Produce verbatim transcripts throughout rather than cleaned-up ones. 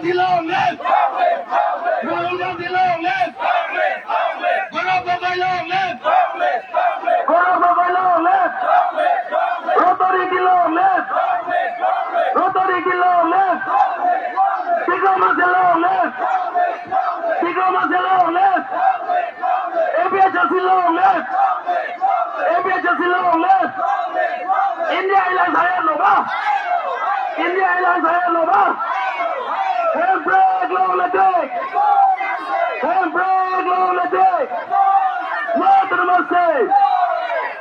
Gandhi long live! Rahul Gandhi long live! Gaurav Gogoi long live! Gaurav Gogoi long live! Roto Rengki long live! Roto Rengki long live! Tikrom Hanse long live! Tikrom Hanse long live! A P H L C long live! A P H L C long live! India Alliance haihet lo ma? India Alliance haihet lo ma? Hemprek long le thek! Hemprek long le thek! No autonomous state!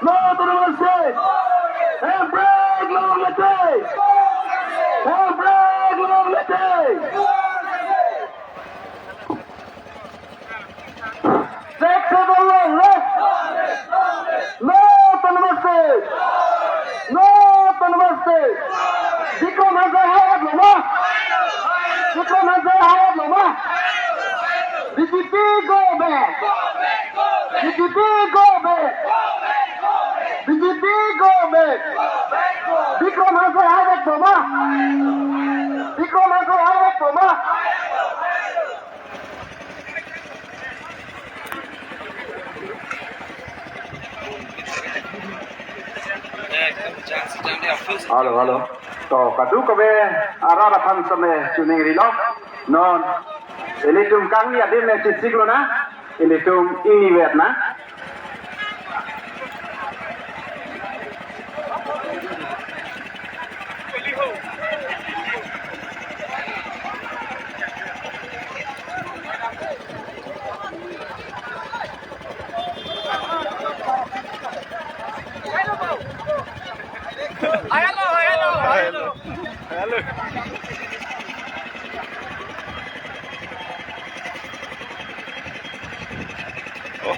No autonomous state! Hemprek long le thek! Hemprek long le thek! Sixth Schedule long live! No autonomous state! No autonomous state! Bikram Hanse haihet lo ma? Bikram Hanse haihet lo ma? B J P go back! B J P go back! B J P go back! Bikram Hanse haihet lo ma? Bikram Hanse haihet lo ma? Hello, hello. To, kadokave arat aphan same chuningrilo. Non, ilitum kangni adim le chesik lonang. Ilitum ingnivet nang. Hello, hello, hello. Hello. Oh.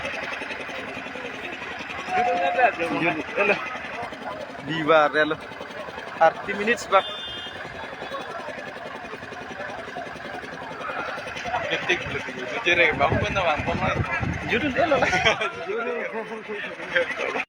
Hello. Di ba, hello. Thirty minutes bak. Ketik, ketik. Jere, bang, mana, bang, bang. Judul, hello.